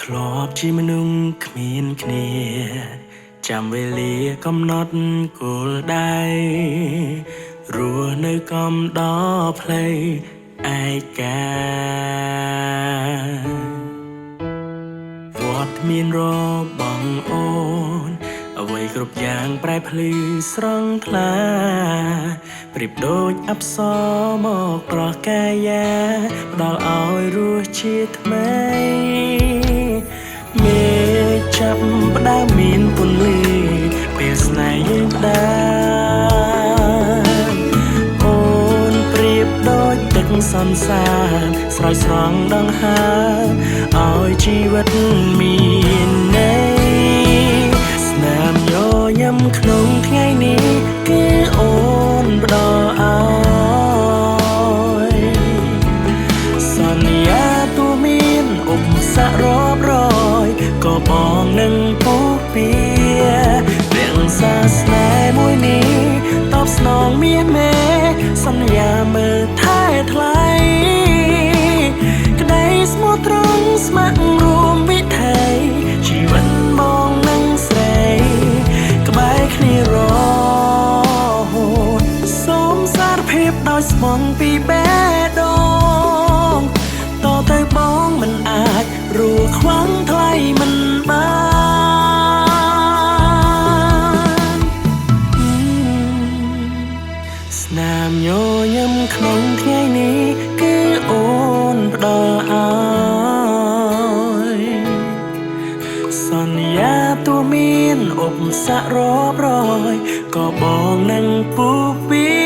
ធ្លាប់ជាមនុស្សគ្មានគ្នា ចាំវេលាកំណត់គោលដៅរស់នៅកំដរផ្លូវឯកាវត្តមានរបស់អូន អ្វីគ្រប់យ៉ាងប្រែភ្លឺស្រង់ថ្លាប្រៀបដូចអប្សរមកប្រោះកាយាផ្ដល់ឲ្យរសជាថ្មីមេឃចាប់ផ្ដើមមានពន្លឺពេលស្នេហ៍យើងផ្ដើមអូនប្រៀបដូចទឹកសន្សានស្រោចស្រង់ដង្ហើមឲ្យជីវិតមានន័យស្នាមញញឹមក្នុងថ្ងៃនេះគឺអូនផ្ដល់ឲ្យ សន្យាទូមានឧបសគ្គរាប់រយក៏បងនឹងពុះពៀរក្សាស្នេហ៍មួយនេះតបស្នងមាសមេសន្យាមើលថែថ្លៃក្តីស្មោះត្រង់ស្ម័គ្ររួមវិថីជីវិតបងនឹងស្រីក្បែរគ្នារហូតសូមសារភាពដោយស្មងពីបេះដូង តទៅបងមិនអាចរស់ខ្វាំងថ្លៃមិនបានស្នាមញញឹមក្នុងថ្ងៃនេះគឺអូនផ្ដល់ឲ្យសន្យាទូមានឧបសគ្គរាប់រយក៏បងនឹងពុះពៀ